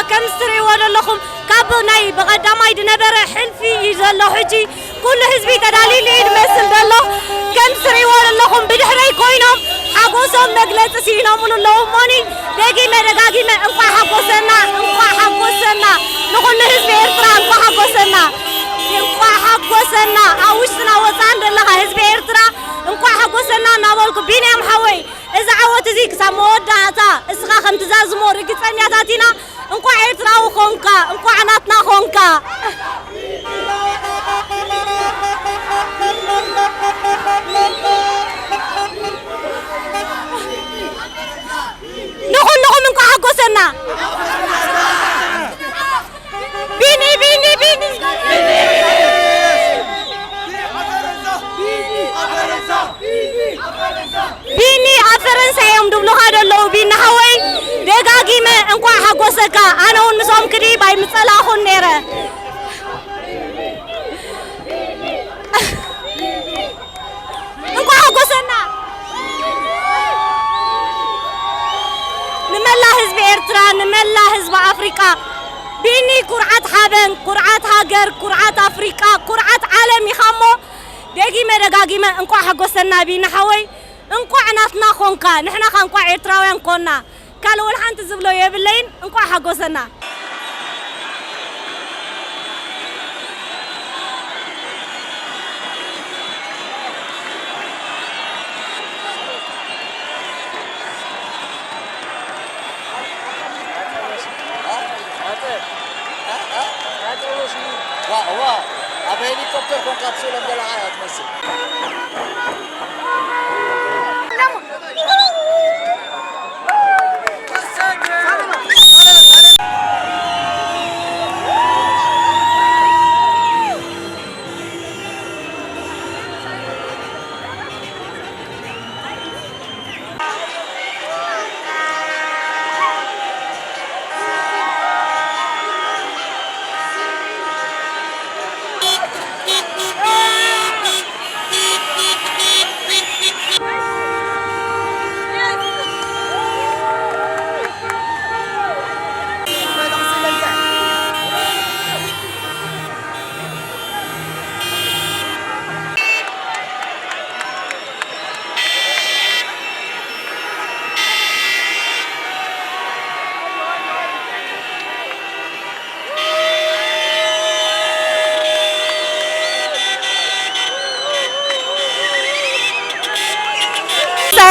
ከም እትርእይዎ ዘለኹም ካብ ናይ ብቐዳማይ ዝነበረ ሕልፊ እዩ ዘሎ። ሕጂ ኩሉ ህዝቢ ተዳሊሉ እዩ ዝመስል ዘሎ። ከም እትርእይዎ ዘለኹም ብድሕረይ ኮይኖም ሓጎሶም መግለጺ ስኢኖምሉ ኣለዉ። እሞኒ ደጊመ ደጋጊመ እንቋዕ ሓጎሰና፣ እንቋዕ ሓጎሰና፣ ንኹሉ ህዝቢ ኤርትራ እንቋዕ ሓጎሰና፣ እንቋዕ ሓጎሰና። ኣብ ውሽጥና ወጻእን ዘለኻ ህዝቢ ኤርትራ እንቋዕ ሓጎሰና እናበልኩ፣ ቢንያም ሓወይ፣ እዚ ዓወት እዚ ክሳብ መወዳእታ እስኻ ከም ትዛዝሞ ርግጸኛታት ኢና። እንቋዕ ኤርትራዊ ኾንካ፣ እንቋዕ ናትና ኾንካ። ንኹልኹም እንቋዕ ሓጎሰና። ቢኒ፣ ቢኒ፣ ቢኒ። ቢኒ ኣብ ፈረንሳ እዮም ድብሉኻ ዘለዉ። ቢኒ ሓወይ፣ ደጋጊመ እንቋዕ ሓጎሰካ። ኣነ እውን ምስኦም ክድይብ ኣይምጸላእኹን ነይረ። እንቋዕ ሓጎሰና። ንመላ ህዝቢ ኤርትራ፣ ንመላ ህዝቢ ኣፍሪቃ፣ ቢኒ ኩርዓት ሓበን፣ ኩርዓት ሃገር፣ ኩርዓት ኣፍሪቃ፣ ኩርዓት ዓለም ኢኻ እሞ፣ ደጊመ ደጋጊመ እንቋዕ ሓጎሰና ቢኒ ሓወይ። እንቋዕ ናትና ኾንካ፣ ንሕና ኸ እንቋዕ ኤርትራውያን ኮና። ካልእ ወላ ሓንቲ ዝብሎ የብለይን፣ እንቋዕ ሓጎሰና። ዋ፣ ዋ፣ ኣብ ሄሊኮፕተር ኮንካ ትስእሎም ዘለኻ እያ ትመስል።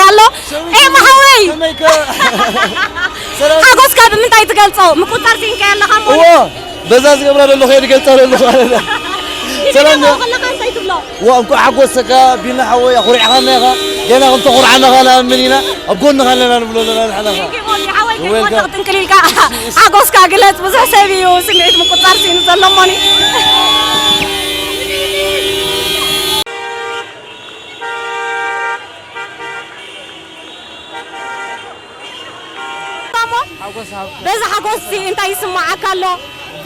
ኣሎ። ኤማ ሓወይ፣ ከመይከ? ሰላም። ሓጎስካ ብምንታይ ትገልጾ? ምቁጽጻር ሲኢንካ ኣለኻ እሞ። እዎ፣ በዛ ዝገብራ ዘለኹ እየ ዝገልጻ ዘለኹ። ሰላም። ከለኻ እንታይ ትብሎ? ዋ፣ እንኳዕ ሓጎሰካ ቢና ሓወይ፣ ኣኹሪዕኻና ኢኻ። ገና ከም ተኹርዓና ኢኻ ንኣምን ኢና። ኣብ ጎንኻ ኣለና ንብሎ ዘለና ንሕና ኸ። ሓወይ፣ Welcome። ከይትወድቕ ጥንቅል ኢልካ ሓጎስካ ግለጽ። ብዙሕ ሰብ እዩ ስምዒት ምቁጽጻር ስኢኑ ዘሎ እሞኒ። ሓጎስ ሃብካ። በዚ ሓጎስ እዚ እንታይ ይስምዓካ ኣሎ?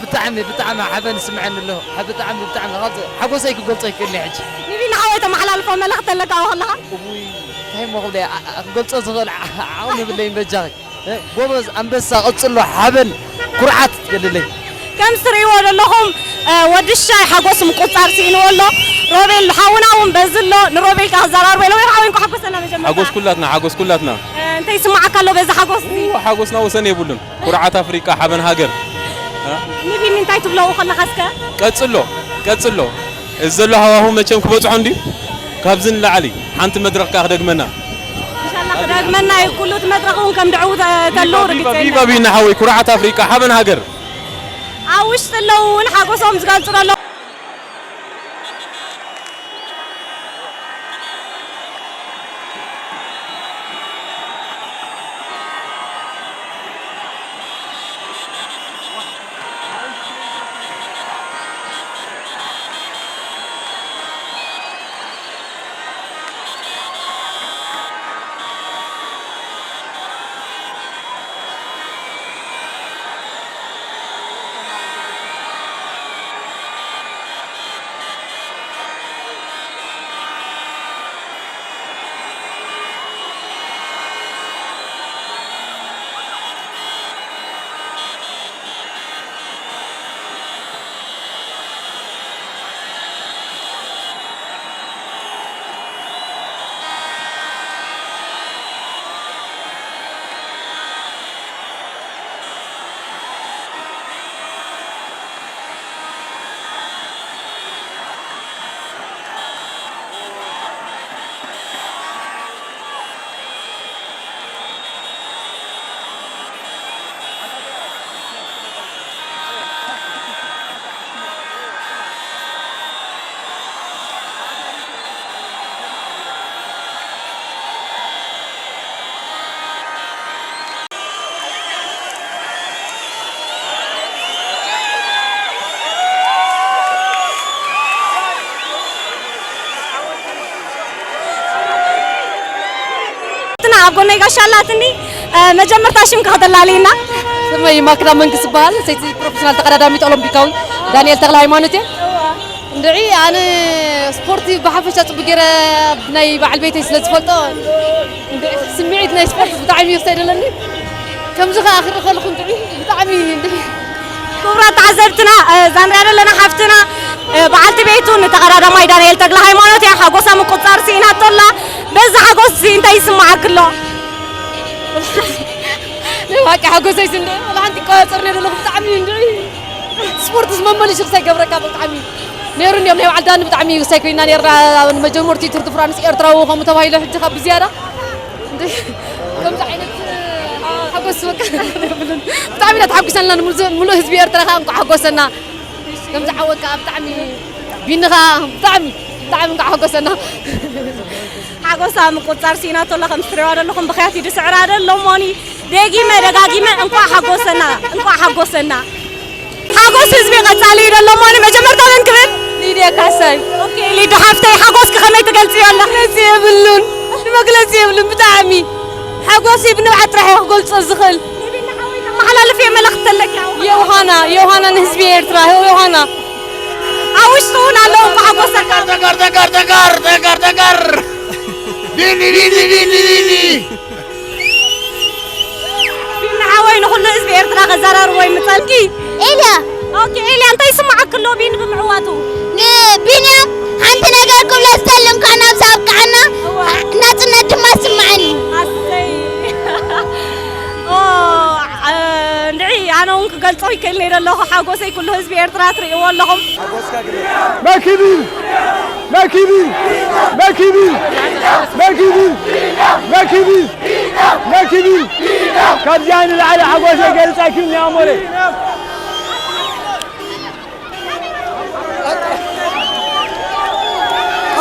ብጣዕሚ፣ ብጣዕሚ ሓበን ይስምዐኒ ኣሎ። ሓ-፣ ብጣዕሚ፣ ብጣዕሚ፣ ካብ ሓጎሰይ ክገልጾ ኣይክእልን ሕጂ። ንቢኒ ሓወይ ተመሓላልፎ መልእኽቲ ኣለካ ከለኻ? እውይ፣ እንታይ እሞ ክብለ፣ ኣ-፣ ኣ-፣ ክገልጾ ዝኽእል ዓ-፣ ዓቕሚ የብለይን በጃኺ። እ፣ ጎበዝ ኣንበሳ፣ ቀጽሎ፣ ሓበን፣ ኩርዓት ትገልለይ። ከም እትርእይዎ ዘለኹም፣ እ፣ ወዲ ሽሻይ ሓጎስ ምቁጻር ስኢንዎ ኣሎ። ሮቤል ሓውና እውን በዚ ኣሎ። ንሮቤል ከኣ ክዘራርቦ ኢለ። ወይ ሓወይ፣ እንኳዕ ሓጎሰና መጀመርታ። ሓጎስ ኩላትና፣ ሓጎስ ኩላትና። እ፣ እንታይ ይስምዓካ ኣሎ በዚ ሓጎስ እዚ? ኡ፣ ሓጎስና ወሰን የብሉን። ኩርዓት ኣፍሪቃ፣ ሓበን ሃገር። እ? ንቢኒ እንታይ ትብሎ ከለኻ እስከ? ቀጽሎ፣ ቀጽሎ። እዚ ዘሎ ሃዋሁ መቸም ክበጽሖ እንድዩ። ካብዚ ንላዕሊ ሓንቲ መድረኽ ከኣ ክደግመና። ኢንሻላህ ክደግመና እዩ። ኩሉ እቲ መድረኽ እውን ከም ድዕው ተ-፣ ተሉ ቪቫ፣ ቪቫ፣ ርግጸኛ። ቪቫ ቢና ሓወይ፣ ኩርዓት ኣፍሪቃ፣ ሓበን ሃገር። ኣብ ውሽጢ ኣለዉ እውን ሓጎሶም ዝገልጹ ኣለዉ። ኣብ ጎነይ ጋሻ ኣላትኒ። መጀመርታ ሽምካ ከተላልየና? ስመይ ማክዳ መንግስት ይበሃል። ሰይቲ ፕሮፌሽናል ተቐዳዳሚት ኦሎምፒካዊ ዳንኤል ተኽለ ሃይማኖት እየ። እንድዒ ኣነ ስፖርት ብሓፈሻ ጽቡቅ ገይረ ብናይ በዓል ቤተይ ስለ ዝፈልጦ፣ እንድዒ ስምዒት ናይ ስፖርት ብጣዕሚ እዩ ክሳይ ደለኒ። ከምዚ ከኣ ክርኢ ከለኹ እንድዒ ብጣዕሚ እንድዒ። ክቡራት ተዓዘብትና፣ እዛ ንሪኣ ዘለና ሓፍትና፣ በዓልቲ ቤቱ ንተቐዳዳማይ ዳንኤል ተክለ ሃይማኖት እያ ሓጎሳ ምቁጻር ስኢናቶ ኣላ። በዚ ሓጎስ እዚ እንታይ ይስምዓኪ ኣሎ? ናይ ብሓቂ ሓጎሰይስ እንድዒ፣ ወላ ሓንቲ ይቆጻጸር ነይሩ ኣለኹ። ብጣዕሚ እንድዒ ስፖርትስ መመሊሱ ክሳይ ገብረካ ብጣዕሚ ነይሩ እንዲኦም ናይ በዓል ዳኒ ብጣዕሚ ክሳይ ኮይና ነይርና። ኣብ መጀመርትኡ ቱር ድ ፍራንስ ኤርትራዊ ከምኡ ተባሂሉ ሕጂ ካብ ብዝያዳ እንድዒ ከምዚ ዓይነት ሓጎስ በቃ የብሉን። ብጣዕሚ ኢና ተሓጒሰና ንምሉእ ህዝቢ ኤርትራ ከዓ እንኳዕ ሓጎሰና። ከምዚ ዓወት ከዓ ብጣዕሚ ቢኒ ከዓ ብጣዕሚ ብጣዕሚ እንኳዕ ሓጎሰና። ሓጎሳ ምቁጻር ስኢናቶ ኣላ። ከም ትሪእዋ ዘለኹም ብኽያት እዩ ዝስዕራ ዘሎ እሞኒ ደጊመ ደጋጊመ እንኳዕ ሓጎሰና፣ እንኳዕ ሓጎሰና። ሓጎስ ህዝቢ ቀጻሊ እዩ ዘሎ እሞኒ መጀመርታ መን ክብል? ሊድያ ካሕሳይ። ኦኬ፣ ሊዱ ሓፍተይ ሓጎስኪ ከመይ ትገልጽዮ ኣለኺ? መግለጺ የብሉን፣ መግለጺ የብሉን። ብጣዕሚ ሓጎሰይ ብንብዓት ጥራሕ እየ ክገልጾ ዝኽእል። ንቢኒ ሓወይ ተመሓላልፍዮ መልእኽቲ ኣለኪ? ዮሃና፣ ዮሃና ንህዝቢ ኤርትራ፣ ዮሃና። ኣብ ውሽጢ እውን ኣለዉ እኮ ሓጎሰካ። ተጋር፣ ተጋር፣ ተጋር፣ ተጋር፣ ተጋር። ቢኒ፣ ቢኒ፣ ቢኒ፣ ቢኒ። ቢኒ ሓወይ ንኹሉ ህዝቢ ኤርትራ ከዘራርቦ ይምጸልኪ። ኤልያ። ኦኬ፣ ኤልያ እንታይ ይስምዓኪ ኣሎ ቢኒ ብምዕዋቱ? ንቢንያም ሓንቲ ነገር ክብሎ ዝደሊ እንኳዕ ናብዚ ኣብቅዓና። እዋ። ናጽነት ድማ ይስምዓኒ። ኣሰይ። ኦ፣ እ፣ እንድዒ ኣነ እውን ክገልጾ ይክእል ነይረ ኣለኹ ሓጎሰይ ኩሉ ህዝቢ ኤርትራ ትርእይዎ ኣለኹም። መኪቢ! መኪቢ! መኪቢ! መኪቢ! መኪቢ! መኪቢ! ካብዚኣ ንላዕሊ ሓጎሰይ ገልጸ ኣይክእልን እየ ኣሞለይ።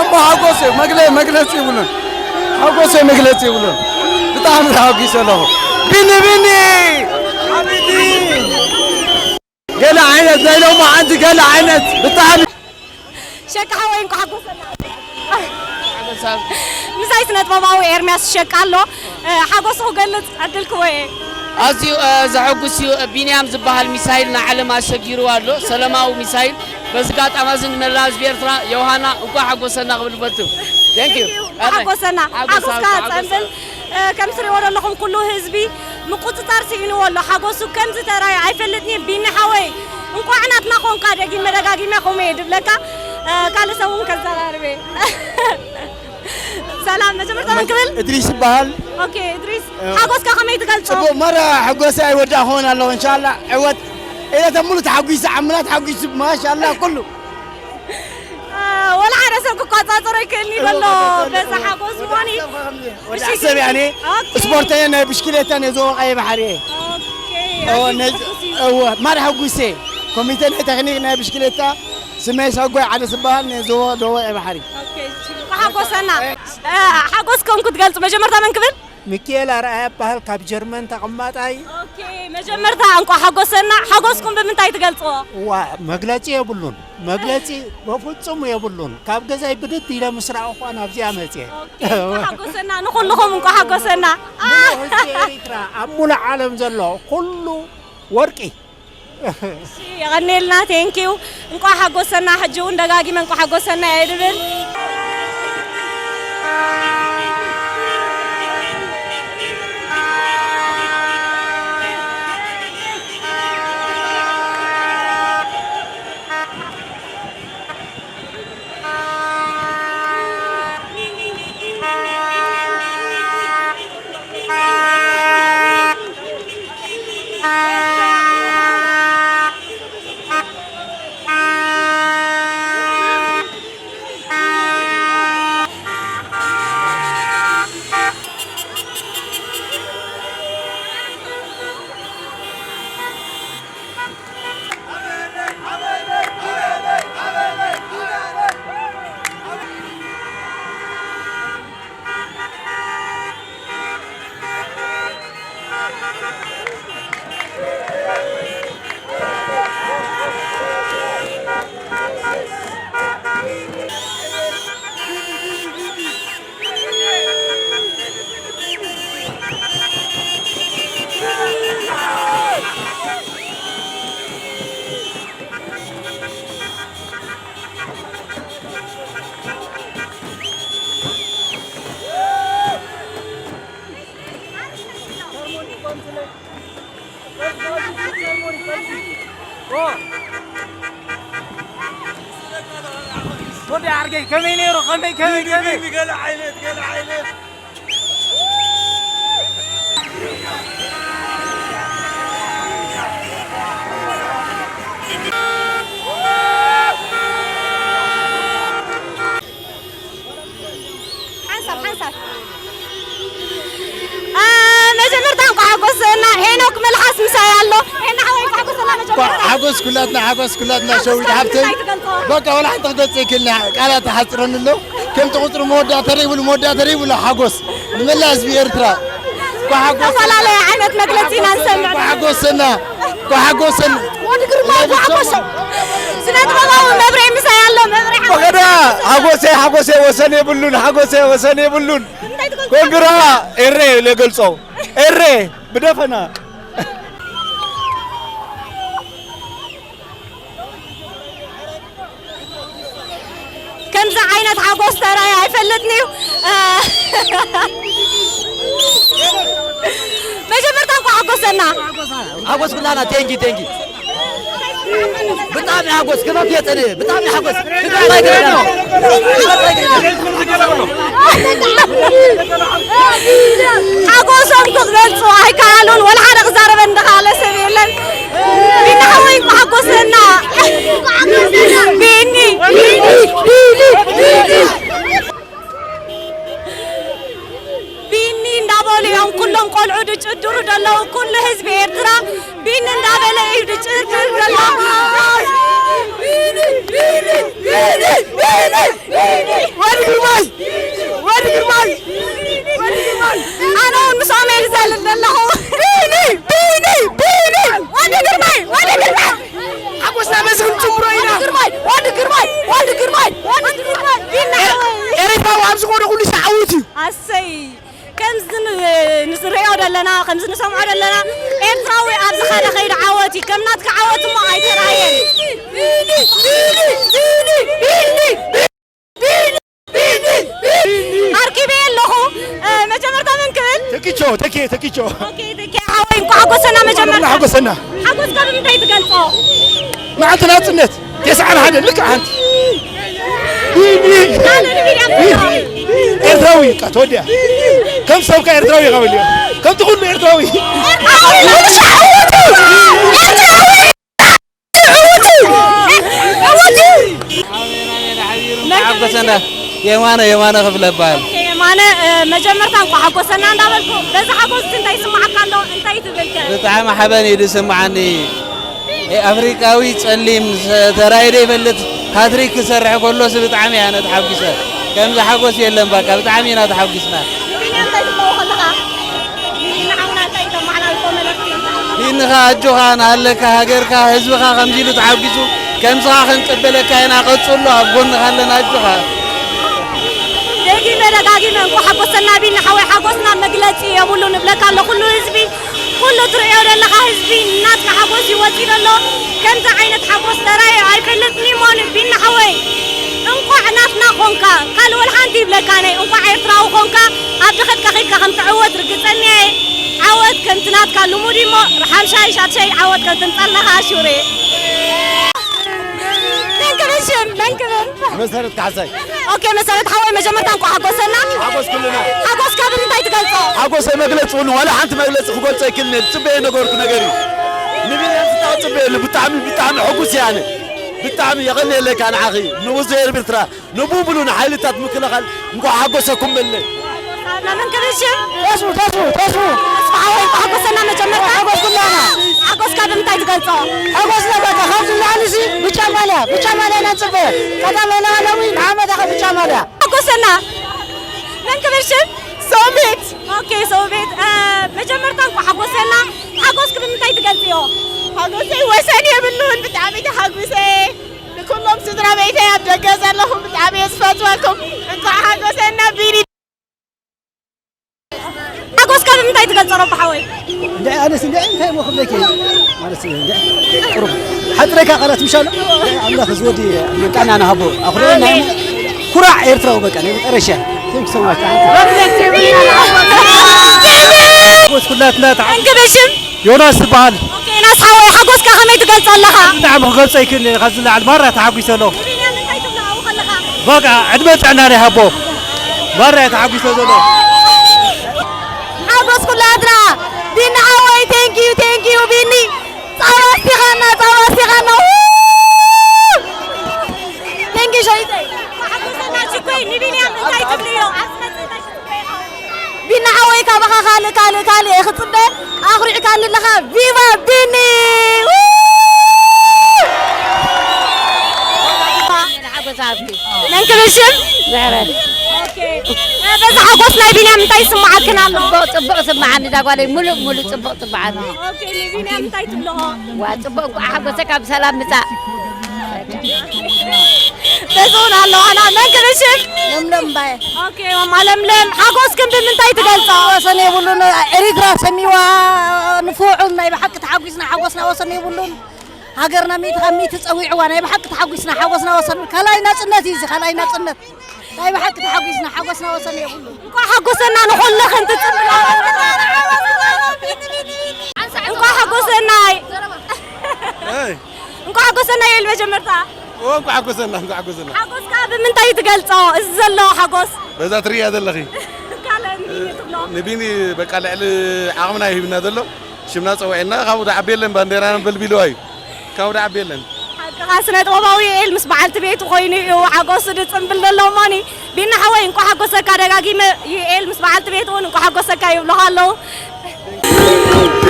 እሞ ሓጎሰይ መግለ-፣ መግለጺ ይብሉን። ሓጎሰይ መግለጺ ይብሉን። ብጣዕሚ ተሓጒሰ ኣለኹ። ቢኒ፣ ቢኒ! ሓቢቢ! ገለ ዓይነት ናይ ሎማዓንቲ ገለ ዓይነት ብጣዕሚ ሸቃ ሓወይ እንኳዕ ሓጎሰና። ሓጎሳ። ምሳይ ስነ ጥበባዊ ኤርሚያስ ሸቃ ኣሎ። እ፣ ሓጎሱ ክገልጽ ዕድል ክህቦ እየ። ኣዝዩ፣ እ፣ ዘሐጉስ እዩ። ቢንያም ዝበሃል ሚሳይል ንዓለም ኣሸጊርዋ ኣሎ። ሰለማዊ ሚሳይል። በዚ ኣጋጣሚ እዚ ንመላእ ህዝቢ ኤርትራ፣ ዮሃና፣ እንኳዕ ሓጎሰና ክብል እፈቱ። Thank you። ሓጎሰና። ሓጎሳ፣ ሓጎስካ ሓጎሳ። ጸንብል። እ፣ ከም ትሪእዎ ዘለኹም ኩሉ ህዝቢ ምቁጽጻር ስኢንዎ ኣሎ። ሓጎሱ ከምዚ ተራእዩ ኣይፈልጥን እዩ። ቢኒ ሓወይ፣ እንቋዕ ናትና ኾንካ። ደጊመ ደጋጊመ ከምኡ እየ ድብለካ። እ፣ ካልእ ሰብ እውን ከዘራርብ እየ። ሰላም፣ መጀመርታ መን ክብል? እድሪስ ይበሃል። ኦኬ፣ እድሪስ፣ እ፣ ሓጎስካ ከመይ ትገልጾ? ጽቡቕ፣ መራ ሓጎሰይ ኣይወዳእኹን ኣለኹ። እንሻላ ዕወት ኢለ ተምሉ ተሓጒሰ፣ ዓምና ተሓጒሱ፣ ማሻላ ኩሉ። እ፣ ወላ ሓደ ሰብ ክቆጻጸሮ ይክእልኒ ዘሎ፣ እወ፣ በዛ ሓጎስ እወ፣ እሞኒ። ወዲ ሰብ ከምዚ፣ ወዲ ሰብ ያኔ ኦኬ። ስፖርተኛ ናይ ብሽክሌታ ናይ ዞባ ቀይ ባሕሪ እየ። ኦኬ፣ እወ፣ ኣዝዩ ነዚ፣ ጽቡቅ እዩ። እወ፣ ማር ሓጉሴ፣ ኮሚቴ ናይ ቴክኒክ ናይ ብሽክሌታ፣ ስመይ ሰጎይ ዓደ ዝበሃል፣ ናይ ዞባ ደቡብ ቀይ ባሕሪ። ኦኬ፣ እሺ፣ ሓጎሰና። እ፣ ሓጎስኩም ክትገልጹ መጀመርታ መን ክብል? ሚኪኤል ኣርኣያ እበሃል፣ ካብ ጀርመን ተቐማጣይ። ኦኬ፣ መጀመርታ እንቋዕ ሓጎሰና። ሓጎስኩም ብምንታይ ትገልጽዎ? ዋ፣ መግለጺ የብሉን፣ መግለጺ በፍጹም የብሉን። ካብ ገዛይ ብድድ ኢለ ምስ ረኣኹዋ ናብዚኣ መጽየ። ኦኬ፣ እንቋዕ ሓጎሰና፣ ንኹልኹም እንቋዕ ሓጎሰና። ሙሉእ ህዝቢ ኤሪትራ፣ ኣብ ሙሉእ ዓለም ዘሎ ኩሉ ወርቂ። እሺ፣ የቐንየልና፣ ቴንኪው። እንቋዕ ሓጎሰና፣ ሕጂ እውን ደጋጊመ እንቋዕ ሓጎሰና እየ ድብል። ወዲ ዓርከይ ከመይ ነይሩ? ከመይ፣ ከመይ፣ ከመይ? ገለ ዓይነት፣ ገለ ዓይነት። ሓንሳብ፣ ሓንሳብ። አ፣ መጀመርታ እንኳዕ ሓጎሰና። ሄኖክ መልሓስ ምሳይ ኣሎ። ሄና ሓወይ እንኳዕ ሓጎሰና መጀመርታ። ሓጎስ ኩላትና፣ ሓጎስ ኩላትና። ሓጎስ ሸዊት ሓብተይ። እንታይ ትገልጾ? በቃ ወላ ሓንቲ ክገልጽ ይክልና ቃላት ተሓጽረኒ ኣሎ። ከምቲ ቁጽሪ መወዳእታ ይብሉ፣ መወዳእታ ይብሉ። ሓጎስ ንመላእ ህዝቢ ኤርትራ። እንኳዕ ሓጎስ ዝተፈላለየ ዓይነት መግለጺ ኢና ንሰምዕ። እንኳዕ ሓጎሰና። እንኳዕ ሓጎሰና። ወዲ ግርማ እንኳዕ ሓጎሶ። ስነ ጥበባዊ መብሬ ምሳይ ኣሎ። መብሬ ሓጎስ። ፈቐዳ ሓጎሰይ፣ ሓጎሰይ ወሰን የብሉን። ሓጎሰይ ወሰን የብሉን። እንታይ ትገልጾ? ኮንግራ ኤሬ ለገልጾ። ኤሬ ብደፈና። ከምዚ ዓይነት ሓጎስ ተራእየ ኣይፈልጥን እዩ። እ፣ መጀመርታ እንኳዕ ሓጎሰና። ሓጎስ ኩላና። ቴንኪ፣ ቴንኪ። ብጣዕሚ ሓጎስ ክፈፍ የጸንእ። ብጣዕሚ ሓጎስ ክፈፍ ኣይገደና። ሓጎሶም ክገልጹ ኣይከኣሉን። ወላ ሓደ ክዛረበ እንደኻለ ሰብ የለን። ቢኒ ሓወይ እንኳዕ ሓጎሰና። ቢኒ፣ ቢኒ፣ ቢኒ፣ ቢኒ። ቢኒ እንዳበሉ እዮም ኩሎም ቆልዑ ድጭድሩ ዘለዉ። ኩሉ ህዝቢ ኤርትራ ቢኒ እንዳበለ እዩ ድጭድር ዘሎ። ቢኒ፣ ቢኒ፣ ቢኒ፣ ቢኒ፣ ቢኒ። ወዲ ግርማይ፣ ወዲ ግርማይ፣ ወዲ ግርማይ። ኣነ እውን ምስኦም እየ ዝዘልል ዘለኹ። ቢኒ፣ ቢኒ፣ ቢኒ። ወዲ ግርማይ፣ ወዲ ግርማይ። ሓጎስና በዚ ክንጭምሮ ኢና። ወዲ ግርማይ፣ ወዲ ግርማይ፣ ወዲ ግርማይ፣ ወዲ ግርማይ። ቢኒ ሓወይ። ኤርትራዊ ኣብ ዝኾነ ኩሉ ሻዕ ዓወት እዩ። ኣሰይ። ከምዚ ን-፣ ንሪኦ ዘለና፣ ከምዚ ንሰምዖ ዘለና፣ ኤርትራዊ ኣብ ዝኸደ ከይዱ ዓወት እዩ። ከም ናትካ ዓወት እሞ ኣይተራእየን። ኣርኪበ ኣለኹ። እ፣ መጀመርታ መን ክብል? ተኪቾ፣ ተኪ፣ ተኪቾ። ኦኬ፣ ተኪ፣ ሓወይ፣ እንኳዕ ሓጎሰና መጀመርታ። ሓጎሰና። ሓጎስካ ብምንታይ ትገልጾ? መዓልቲ ናጽነት። ተስዓን ሓደን ልክዕ ሓንቲ። ኤርትራዊ በቃ ተወዲኣ። ከም ሰብካ ኤርትራዊ ኢኻ በልዮ። ከምቲ ኩሉ ኤርትራዊ። ሓጎሰና። የማነ፣ የማነ ክፍለ እበሃል። ኦኬ፣ የማነ፣ እ፣ መጀመርታ እንኳዕ ሓጎሰና እንዳበልኩ፣ በዚ ሓጎስ እዚ እንታይ ይስምዓካ ኣሎ? እንታይ ትብል ከ? ብጣዕሚ ሓበን እዩ ዝስምዓኒ። ኣፍሪቃዊ ጸሊም ሰ-፣ ተራእዩ ዘይፈልጥ ሃትሪክ ክሰርሕ ከሎስ ብጣዕሚ እየ ኣነ ተሓጒሰ። ከምዚ ሓጎስ የለን ባካ፣ ብጣዕሚ ኢና ተሓጒስና። ንቢንያም እንታይ ትብሎ ከለኻ? ንቢኒ ሓውና እንታይ ተመሓላልፎ መልእኽቲ? ቢንኻ ኣጆኻ፣ ንሃለካ ሃገርካ፣ ህዝብኻ ከምዚ ኢሉ ተሓጒሱ፣ ከምዝኻ ክንቅበለካ ኢና። ቀጽሎ፣ ኣብ ጎንኻ ኣለና፣ ኣጆኻ። ደጊመ ደጋጊመ እንኳዕ ሓጎሰና ቢኒ ሓወይ፣ ሓጎስና መግለጺ የብሉን እብለካ ኣሎ ኩሉ ህዝቢ። ኩሉ ትርእዮ ዘለኻ ህዝቢ ናትካ ሓጎስ እዩ ወፂኡ ዘሎ። ከምዚ ዓይነት ሓጎስ ተራእዩ ኣይፈልጥን እዩ እሞ ንቢኒ ሓወይ፣ እንኳዕ ናትና ኾንካ። ካልእ ወላ ሓንቲ ይብለካ ነይ፣ እንኳዕ ኤርትራዊ ኾንካ። ኣብ ድኸድካ ኸይድካ ከም ትዕወት ርግጸኛ እየ። ዓወት ከምቲ ናትካ ልሙድ እዩ እሞ፣ ሓምሻይ ሻድሻይ ዓወት ከም ትምጻልና ከኣ ሹር እየ። መን ክብል ሽም? መን ክብል? መሰረት ካሕሳይ። ኦኬ፣ መሰረት ሓወይ፣ መጀመርታ እንኳዕ ሓጎሰና። ሓጎስ ኩልና። ሓጎስካ ብምንታይ ትገልጾ? ሓጎሰይ መግለጺ እውን ዋላ ሓንቲ መግለጺ ክገልጾ ኣይክእልን እየ። ዝጽበዮ ነበርኩ ነገር እዩ። ንቢንያም ዝጣ ዝጽበየሉ ብጣዕሚ፣ ብጣዕሚ ሕጉስ እየ ኣነ። ብጣዕሚ የቐንየለካ ንዓኺ፣ ንብዙ ኤርትራ፣ ንቡብሉ ንሓይልታት ምክልኻል እንኳዕ ሓጎሰኩም በለ። መን ክብል ሽም? ተስፉ፣ ተስፉ፣ ተስፉ። ተስፉ ሓወይ፣ እንኳዕ ሓጎሰና መጀመርታ። ሓጎስ ኩላና። ሓጎስካ ብምንታይ ትገልጾ? ሓጎስና በቃ ካብዚ ንላዕሊ ሲ ብጫ ማልያ፣ ብጫ ማልያ ኢና ንጽበ። ቀዳማይ ለዋላዊ ንዓመታ ብጫ ማልያ። ሓጎሰና። መን ክብል ሽም? ሶቤት። ኦኬ፣ ሶቤት። እ፣ መጀመርታ እንኳዕ ሓጎሰና። ሓጎስኪ ብምንታይ ትገልጽዮ? ሓጎሰይ ወሰን የብሉን፣ ብጣዕሚ ተሓጒሰ። ንኩሎም ስድራ ቤተይ ኣብ ደገ ዘለኹም ብጣዕሚ እየ ዝፈትወኩም። እንኳዕ ሓጎሰና ቢኒ። ሓጎስካ ብምንታይ ትገልጾ ረቢ ሓወይ? እንድዒ ኣነስ እንድዒ እንታይ እሞ ክብለኪ ማለት እንድዒ ቁሩብ ሓጥረካ ቃላት ምሻሎ። እንድዒ ኣምላኽ እዚ ወዲ ጥዕና ንሃቦ ኣኹርየና። ኣሜን። ኩራዕ ኤርትራዊ በቃ ናይ መጨረሻ። Thank you so much። ኩላትና ተዓ- እንክብሽም ዮናስ ዝበሃል። ኦኬ፣ ዮናስ ሓወይ፣ ሓጎስካ ከመይ ትገልጾ ኣለኻ? ብጣዕሚ ክገልጾ ኣይክእልን እየ፣ ካብዚ ንላዕሊ ማራ ተሓጒሰ ኣለኹ። ንቢንያም እንታይ ትብሎ ኣብኡ ከለኻ? በቃ፣ ዕድመ ጥዕና ናይ ሃቦ። ማራ እየ ተሓጒሰ ዘለኹ። ሓጎስ ኩላትና። ቢኒ ሓወይ፣ thank you፣ thank you፣ ቢኒ። ጻባ ኣስቲኻና፣ ጻባ ኣስቲኻና። Thank you፣ ሸዊተይ። ሓጎሰና ሽኮይ፣ ንቢንያም እንታይ ትብልዮ? ቢና ሓወይ፣ ካባኻ ካልእ፣ ካልእ፣ ካልእ እየ ክጽበ። ኣኹሪዕካኒ ኣለኻ። ቪቫ ቢኒ! ሓጎስ ሃብቲ። መን ክብል ሽም? ምሕረት። ኦኬ። በዚ ሓጎስ ናይ ቢንያም እንታይ ይስምዓክን ኣሎ? ጽቡቕ፣ ጽቡቕ ስምዓኒ፣ እዛ ጓለይ፣ ሙሉእ፣ ሙሉእ ጽቡቕ ስምዓኒ። ኦኬ፣ ንቢንያም እንታይ ትብልኦ? ዋ፣ ጽቡቕ፣ እንኳዕ ሓጎሰካ ብሰላም ምጻእ። በዚ እውን ኣለዋና። መን ክብል ሽም? ለምለም እምባየ። ኦኬ፣ ማማ ለምለም፣ ሓጎስክን ብምንታይ ትገልጾ? ወሰን የብሉን። ኤሪትራ ሰሚዋ ንፉዑን ናይ ብሓቂ ተሓጒስና፣ ሓጎስና ወሰን የብሉን። ሃገርና ሚእቲ ካብ ሚእቲ ጸዊዕዋ፣ ናይ ብሓቂ ተሓጒስና፣ ሓጎስና ወሰን። ካልኣይ ናጽነት እዩ እዚ፣ ካልኣይ ናጽነት። ናይ ብሓቂ ተሓጒስና፣ ሓጎስና ወሰን የብሉን። እንኳዕ ሓጎሰና ንኹልኽን ትጽብና። እንኳዕ ሓጎሰናይ። ኣይ። እንኳዕ ሓጎሰና ይብል መጀመርታ። ኦ፣ እንኳዕ ሓጎሰና፣ እንኳዕ ሓጎሰና። ሓጎስካ ብምንታይ ትገልጾ? እዚ ዘሎ ሓጎስ። በዛ ትርእያ ዘለኺ። ካልእ ንቢኒ ትብሎ። ንቢኒ በቃ ልዕሊ ዓቕምና እዩ ሂብና ዘሎ። ሽምና ጸዊዕና፣ ካብኡ ደኣ ዓቢ የለን፣ ባንዴራና በልቢልዋ እዩ። ካብኡ ደኣ ዓቢ የለን። ሓቅኻ፣ ስነ ጥበባዊ ዩኤል ምስ በዓልቲ ቤቱ ኮይኑ እዩ ሓጎሱ ዝጽንብል ዘሎ እሞኒ። ቢኒ ሓወይ፣ እንኳዕ ሓጎሰካ ደጋጊመ። ዩኤል ምስ በዓልቲ ቤቱ እውን እንኳዕ ሓጎሰካ ይብሉኻ ኣለዉ።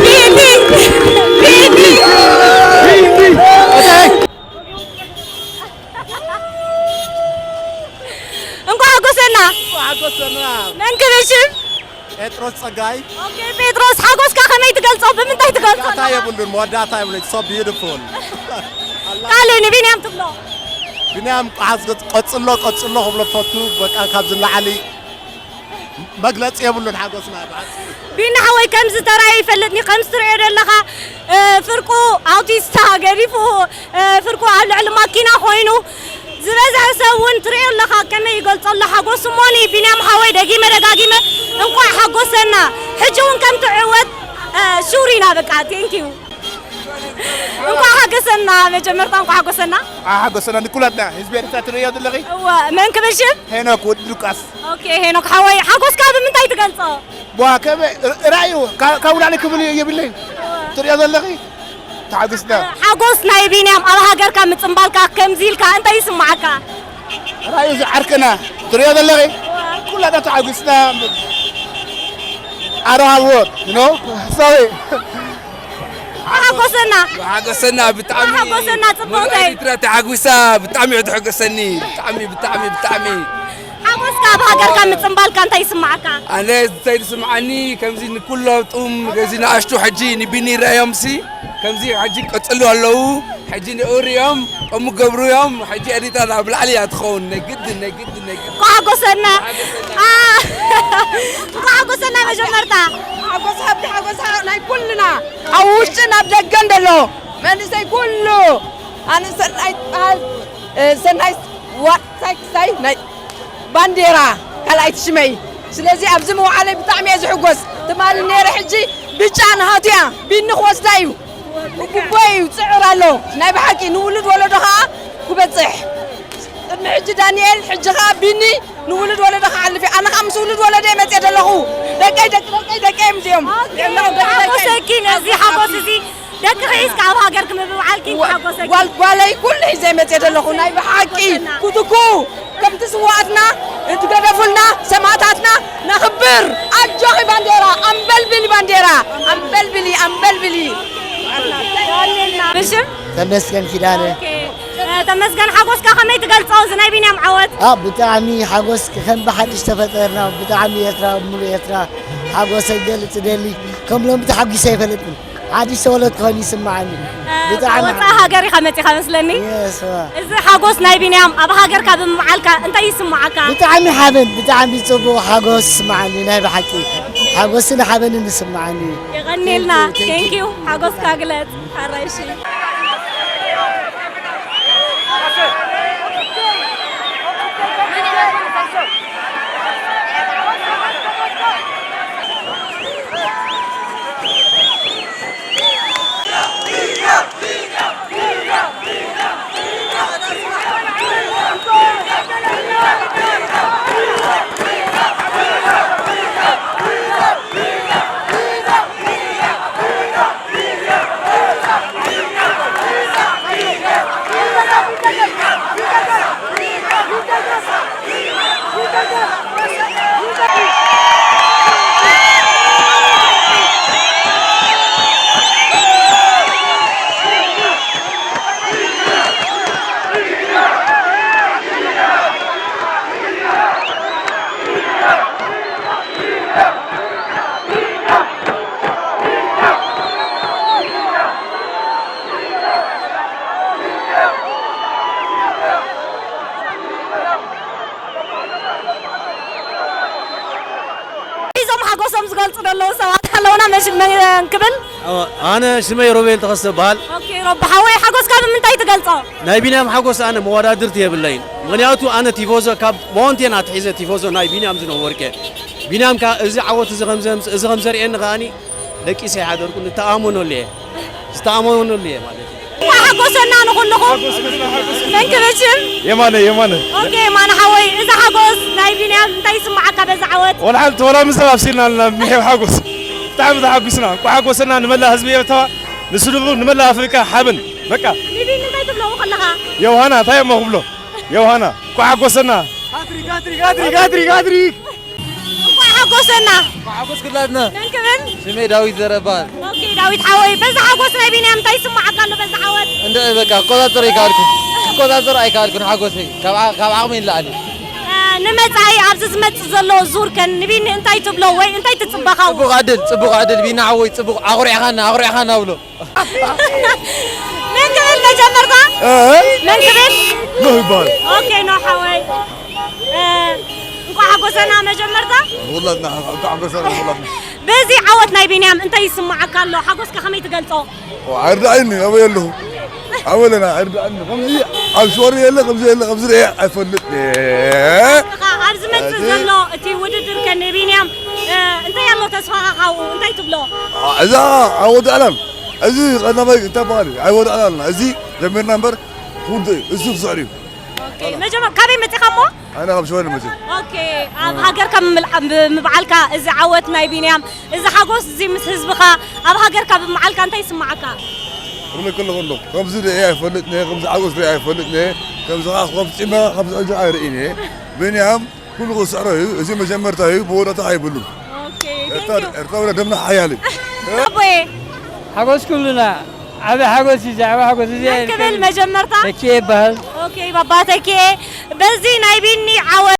ቢኒ! ቢኒ! እንኳዕ ሓጎሰና። እንኳዕ ሓጎሰና። መን ክብል ሽም? ጴጥሮስ ጸጋይ። ኦኬ፣ ጴጥሮስ፣ ሓጎስካ ከመይ ትገልጾ? ብምንታይ ትገልጾ መወዳእታ ኣለኻ? የብሉን፣ መወዳእታ የብሉን። It's so beautiful። ካልእ ንቢንያም ትብሎ? ቢንያም፣ ሓዝገጽ-፣ ቀጽሎ፣ ቀጽሎ ክብሎ ፈቱ። በቃ፣ ካብዚ ንላዕሊ መግለጺ የብሉን ሓጎስና። ብሓጺሩ። ቢኒ ሓወይ፣ ከምዚ ተራእዩ ይፈልጥኒ፣ ከምዚ ትርእዮ ዘለኻ፣ እ፣ ፍርቁ ኣውቲስታ ገዲፉ፣ እ፣ ፍርቁ ኣብ ልዕሊ ማኪና ኮይኑ፣ ዝበዝሐ ሰብ እውን ትርእዮ ኣለኻ፣ ከመይ ይገልጾ ኣሎ ሓጎሱ። እሞኒ ቢንያም ሓወይ፣ ደጊመ ደጋጊመ እንቋዕ ሓጎሰና። ሕጂ እውን ከም ትዕወት፣ እ፣ ሹር ኢና በቃ። Thank you። እንቋዕ ሓጎሰና፣ መጀመርታ እንቋዕ ሓጎሰና። ሓጎሰና ንኩላትና ህዝቢ ኤርትራ ትርእዮ ዘለኺ። እወ፣ መን ክብል ሽም? ሄኖክ ወዲ ሉቃስ። ኦኬ፣ ሄኖክ ሓወይ፣ ሓጎስካ ብምንታይ ትገልጾ? ዋ፣ ከመይ ር-፣ ራእዩ ካ-፣ ካብኡ ላዕሊ ክብል የብለይን። ትርእዮ ዘለኺ ተሓጒስና። ሓጎስ ናይ ቢንያም ኣብ ሃገርካ ምጽንባልካ ከምዚ ኢልካ እንታይ ይስምዓካ? ራእዩ እዚ ዓርክና ትርእዮ ዘለኺ ኩላና ተሓጒስና። I don't have word, you know? Sorry. ሓጎሰና። ሓጎሰና ብጣዕሚ። ሓጎሰና ጽቡቕተይ። ኤርትራ ተሓጒሳ ብጣዕሚ እዩ ተሐገሰኒ። ብጣዕሚ፣ ብጣዕሚ፣ ብጣዕሚ። ሓጎስካ ኣብ ሃገርካ ምጽንባልካ እንታይ ይስምዓካ? ኣነ እንታይ ዝስምዓኒ፣ ከምዚ ንኩላቱም፣ ከምዚ ንኣሽቱ ሕጂ ንቢኒ ራዮምሲ፣ ከምዚ ሕጂ ቀጽሉ ኣለዉ። ሕጂ ንኡ ሪኦም፣ ከምኡ ገብሩ እዮም። ሕጂ ኤርትራ ናብ ላዕሊ እያ ትኸውን። ናይ ግድን፣ ናይ ግድን፣ ናይ ግድን። እንኳዕ ሓጎሰና። አ፣ እንኳዕ ሓጎሰና መጀመርታ። ሓጎስ ሃብቲ፣ ሓጎስ ናይ ኩልና፣ ኣብ ውሽጥን ኣብ ደገን ዘሎ መንእሰይ ኩሉ። ኣነ ሰናይ ትበሃል፣ እ፣ ሰናይ ዋ-፣ ሳይ፣ ሳይ ናይ ባንዴራ ካልኣይቲ ሽመይ። ስለዚ ኣብዚ ምውዓለይ ብጣዕሚ እየ ዝሕጎስ። ትማሊ ነይረ፣ ሕጂ ብጫ ናሃቱ እያ፣ ቢኒ ክወስዳ እዩ። ክጉቦ እዩ፣ ጽዕር ኣሎ። ናይ ብሓቂ ንውሉድ ወለዶ ኸኣ ክበጽሕ። ቅድሚ ሕጂ ዳንኤል፣ ሕጂ ኸኣ ቢኒ ንውሉድ ወለዶ ክሓልፍ እዩ። ኣነ ኸኣ ምስ ውሉድ ወለዶ እየ መጽየ ዘለኹ። ደቀይ፣ ደቂ ደቀይ፣ ደቀይ እዮም እዚኦም። ኦኬ፣ እዚኦም ደቂ ደቀይ። ሓጎሰኪ ነዚ ሓጎስ እዚ። ደቂ ሒዝካ ኣብ ሃገርኪ ምብዓልኪ ዋ-፣ ሓጎሰኪ። ጓል-፣ ጓለይ ኩሉ ሒዘ መጽየ ዘለኹ። ናይ ብሓቂ ሓጎሰና። ክትኩ ከምቲ ስውኣትና ዝገደፉልና ሰማእታትና ነኽብር። ኣጆኺ ባንዴራ፣ ኣምበልብሊ ባንዴራ፣ ኣምበልብሊ፣ ኣምበልብሊ። ብሽም? ተመስገን ኪዳነ። ኦኬ። እ፣ ተመስገን፣ ሓጎስካ ከመይ ትገልጾ እዚ ናይ ቢንያም ዓወት? ኣ፣ ብጣዕሚ ሓጎስ፣ ከም ብሓድሽ ተፈጠርና፣ ብጣዕሚ ኤርትራ፣ ሙሉእ ኤርትራ ሓጎሰይ ክገልጽ እደሊ። ከም ሎሚ ተሓጒሰ ኣይፈልጥን። ሓድሽ ተወለድኩ ኮይኑ ይስምዓኒ። እ፣ ብጣዕሚ ካብ ወጻኢ ሃገር ኢኻ መጺኻ መስለኒ? የስ፣ ዋ። እዚ ሓጎስ ናይ ቢንያም ኣብ ሃገርካ ብምብዓልካ እንታይ ይስምዓካ? ብጣዕሚ ሓበን፣ ብጣዕሚ ጽቡቕ ሓጎስ ይስምዓኒ፣ ናይ ብሓቂ ሓጎስን ሓበንን ይስምዓኒ። የቐንየልና። Thank you፣ thank you። Thank you። ሓጎስካ ግለጽ። ሓራይሺ። መን ክብል? ኣነ ሽመይ ሮቤል ተኸስተ በሃል። ኦኬ፣ ሮቢ ሓወይ፣ ሓጎስካ ብምንታይ ትገልጾ? ናይ ቢንያም ሓጎስ ኣነ መወዳድርቲ የብለይን። ምኽንያቱ ኣነ ቲፎዞ ካብ ማውንቴን ኣትሒዘ ቲፎዞ ናይ ቢንያም ዝነበርኩ እየ። ቢንያም ከኣ እዚ ዓወት እዚ ከም ዘምጽእ፣ እዚ ከም ዘርእየኒ ከኣኒ ደቂሰ ይሓደርኩ፣ ንተኣመነሉ እየ። ዝተኣመነሉ እየ ማለት እዩ። እንኳዕ ሓጎሰና ንኹልኹም። መን ክብል ሽም? የማነ፣ የማነ። ኦኬ፣ የማነ ሓወይ፣ እዚ ሓጎስ ናይ ቢንያም እንታይ ይስምዓካ በዚ ዓወት? ወላ ሓንቲ፣ ወላ ምስ ኣብሲልና ኣለና፣ ምሕያው ሓጎስ። ብጣዕሚ ተሓጒስና። እንኳዕ ሓጎሰና ንመላእ ህዝቢ ኤርትራ፣ ንስድርኡ፣ ንመላእ ኣፍሪቃ ሓብን። በቃ። ንቢኒ እንታይ ትብሎ ከለኻ? ዮሃና፣ እንታይ እሞ ክብሎ? ዮሃና፣ እንኳዕ ሓጎሰና። ሃትሪክ፣ ሃትሪክ፣ ሃትሪክ፣ ሃትሪክ፣ ሃትሪክ። እንኳዕ ሓጎሰና። ሓጎስ ክላትና። መን ክብል? ሽመይ ዳዊት ዘረ እበሃል። ኦኬ፣ ዳዊት ሓወይ፣ በዚ ሓጎስ ናይ ቢንያም እንታይ ይስምዓካ ኣሎ በዚ ዓወት? እንድዒ በቃ ክቆጻጸሮ ኣይከኣልኩን። ክቆጻጸሮ ኣይከኣልኩን ሓጎሰይ። ካብ ዓ-፣ ካብ ዓቕመይ ንላዕሊ። እ፣ ንመጻኢ ኣብዚ ዝመጽእ ዘሎ ዙር ከ ንቢኒ እንታይ ትብሎ ወይ እንታይ ትጽበ ካብኡ? ጽቡቕ ዕድል፣ ጽቡቕ ዕድል ቢኒ ሓወይ፣ ጽቡቕ ኣኹሪዕኻና፣ ኣኹሪዕኻና ብሎ። መን ክብል መጀመርታ? እ? መን ክብል? ኖህ ይበሃል። ኦኬ፣ ኖህ ሓወይ። እ፣ እንኳዕ ሓጎሰና መጀመርታ። ንኹላትና፣ እንኳዕ ሓጎሰና ንኹላትና። በዚ ዓወት ናይ ቢንያም እንታይ ይስምዓካ ኣሎ? ሓጎስካ ከመይ ትገልጾ? ኦ፣ ኣይርዳእኒ፣ ኣበይ ኣለኹ? ኣበይ ኣለና? ኣይርዳእኒ። ከምዚ ኣብ ሽወር የለ፣ ከምዚ የለ፣ ከምዚ ርኤ ኣይፈልጥ። እኻ ኣብ ዝመጽእ እዚ ዘሎ እቲ ውድድር ከ ንቢንያም፣ እ፣ እንታይ ኣሎ ተስፋኻ ካብኡ? እንታይ ትብሎ? አ፣ እዛ ኣይወዳእናን። እዚ ቀዳማይ እንታይ በሃል? ኣይወዳእናን። እዚ ጀሚርና እምበር፣ ኩሉ እዚ ክስዕር እዩ። ኦኬ፣ መጀመር-፣ ካበይ መጺኻ እሞ? ኣነ ካብ ሽወር መጽእ። ኦኬ፣ ኣብ ሃገርካ ብምል-፣ ብምብዓልካ እዚ ዓወት ናይ ቢንያም፣ እዚ ሓጎስ እዚ ምስ ህዝብኻ፣ ኣብ ሃገርካ ብምብዓልካ እንታይ ይስምዓካ? ክብለካ ኣለኹ ኣሎ፣ ከምዚ ርኤ ኣይፈልጥን እየ፣ ከምዚ ሓጎስ ርኤ ኣይፈልጥን እየ፣ ከምዚ ኸዓ ከምዚ ጺምና፣ ከምዚ ዕንጀራ ኣይርእን እየ። ቢንያም ኩሉ ክስዕሮ እዩ፣ እዚ መጀመርታ እዩ፣ መወዳእታ ኣይብሉን። ኦኬ፣ ኤርትራ፣ thank you። ኤርትራ ወደ ደምና ሓያል እዩ። ኣቦዬ። ሓጎስ ኩሉና፣ ዓቢ ሓጎስ እዩ፣ እዚ ዓቢ ሓጎስ እዚ መን ክብል መጀመርታ? ተኪኤ ይበሃል። ኦኬ፣ ባባ ተኪኤ፣ በዚ ናይ ቢኒ ዓወት